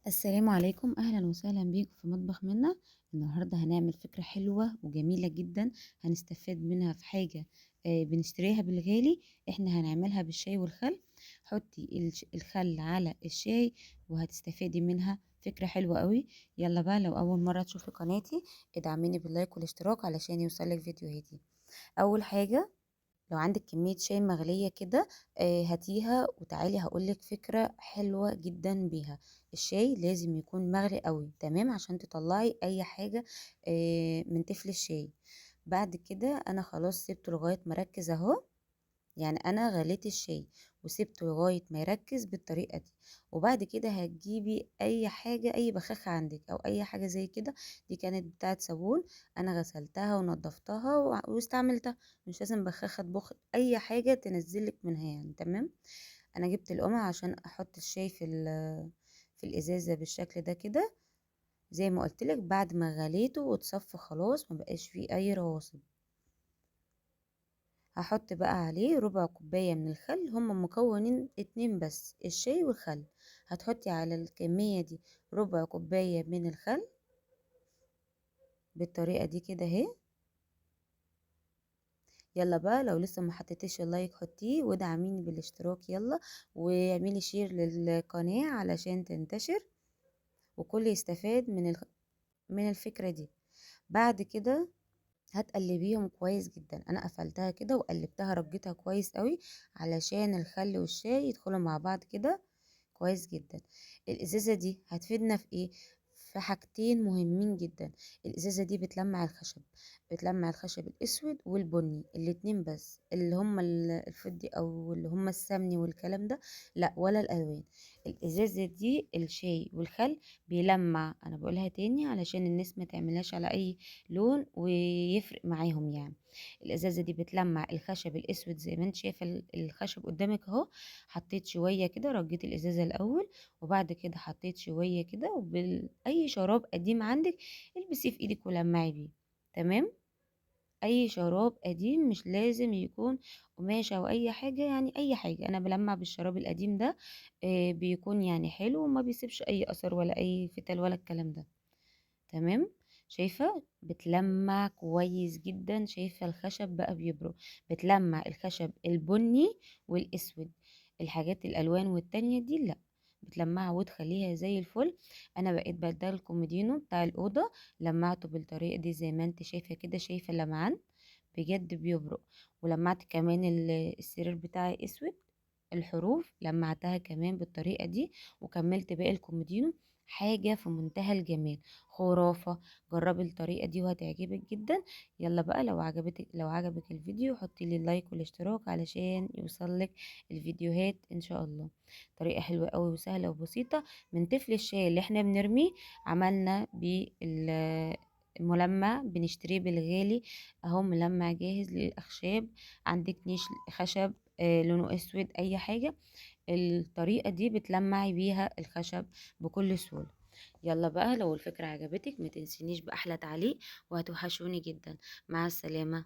السلام عليكم، اهلا وسهلا بيكم في مطبخ منا. النهارده هنعمل فكرة حلوة وجميلة جدا، هنستفاد منها في حاجة بنشتريها بالغالي، احنا هنعملها بالشاي والخل. حطي الخل على الشاي وهتستفادي منها، فكرة حلوة قوي. يلا بقى، لو اول مرة تشوفي قناتي ادعميني بال like والاشتراك علشان يوصلك فيديوهاتي. اول حاجة، لو عندك كمية شاي مغلية كده هاتيها وتعالي هقولك فكرة حلوة جدا بيها. الشاي لازم يكون مغلي قوي، تمام، عشان تطلعي اي حاجة من تفل الشاي. بعد كده انا خلاص سبته لغاية ما ركز اهو، يعني انا غليت الشاي وسبته لغاية ما يركز بالطريقة دي. وبعد كده هتجيبي اي حاجة، اي بخاخة عندك او اي حاجة زي كده، دي كانت بتاعة صابون، انا غسلتها ونضفتها واستعملتها، مش لازم بخاخة تبخ، اي حاجة تنزلك منها يعني، تمام. انا جبت القمع عشان احط الشاي في الازازة بالشكل ده كده، زي ما قلتلك بعد ما غليته واتصفى خلاص ما بقاش فيه اي رواسب. هحط بقى عليه ربع كوباية من الخل، هما مكونين 2 بس، الشاي والخل. هتحطي على الكمية دي ربع كوباية من الخل بالطريقة دي كده اهي. يلا بقى، لو لسه ما حطيتيش ال like حطيه، وادعميني بالاشتراك يلا، واعملي share للقناة علشان تنتشر وكل يستفاد من الفكرة دي. بعد كده هتقلبيهم كويس جدا. انا قفلتها كده وقلبتها، رجيتها كويس قوي علشان الخل والشاي يدخلوا مع بعض كده كويس جدا. الازازة دي هتفيدنا في ايه؟ في حاجتين مهمين جدا. الازازة دي بتلمع الخشب، بتلمع الخشب الاسود والبني الاتنين بس، اللي هم الفضي او اللي هم السمني والكلام ده لا، ولا الالوان. الازازة دي الشاي والخل بيلمع، انا بقولها تاني علشان الناس ما تعملهاش على اي لون ويفرق معاهم يعني. الازازة دي بتلمع الخشب الاسود زي ما انت شايفة الخشب قدامك اهو. حطيت شوية كده، رجيت الازازة الاول وبعد كده حطيت شوية كده، وبأي شراب قديم عندك البسيه في ايدك ولمعي بيه، تمام. اي شراب قديم، مش لازم يكون قماشة او اي حاجة، يعني اي حاجة. انا بلمع بالشراب القديم ده، بيكون حلو وما بيسيبش اي اثر ولا اي فتل ولا الكلام ده، تمام. شايفة بتلمع كويس جدا، شايفة الخشب بقى بيبرق، بتلمع الخشب البني والاسود، الحاجات الالوان والتانية دي لا، بتلمعها وتخليها زي الفل. انا بقيت بدل الكومودينو بتاع الاوضه لمعته بالطريقه دي زي ما انت شايفه كده، شايفه لمعان بجد بيبرق. ولمعت كمان السرير بتاعي اسود، الحروف لمعتها كمان بالطريقه دي، وكملت باقي الكومودينو. حاجه في منتهى الجمال، خرافه. جربي الطريقه دي وهتعجبك جدا. يلا بقى، لو عجبك الفيديو حطي لي اللايك والاشتراك علشان يوصلك الفيديوهات ان شاء الله. طريقه حلوه قوي وسهله وبسيطه، من تفل الشاي اللي احنا بنرميه عملنا بالملمع، بنشتريه بالغالي اهو، ملمع جاهز للاخشاب. عندك نيش خشب، لونه اسود، اي حاجه، الطريقه دي بتلمعي بيها الخشب بكل سهوله. يلا بقى، لو الفكره عجبتك ما تنسينيش باحلى تعليق، وهتوحشوني جدا. مع السلامه.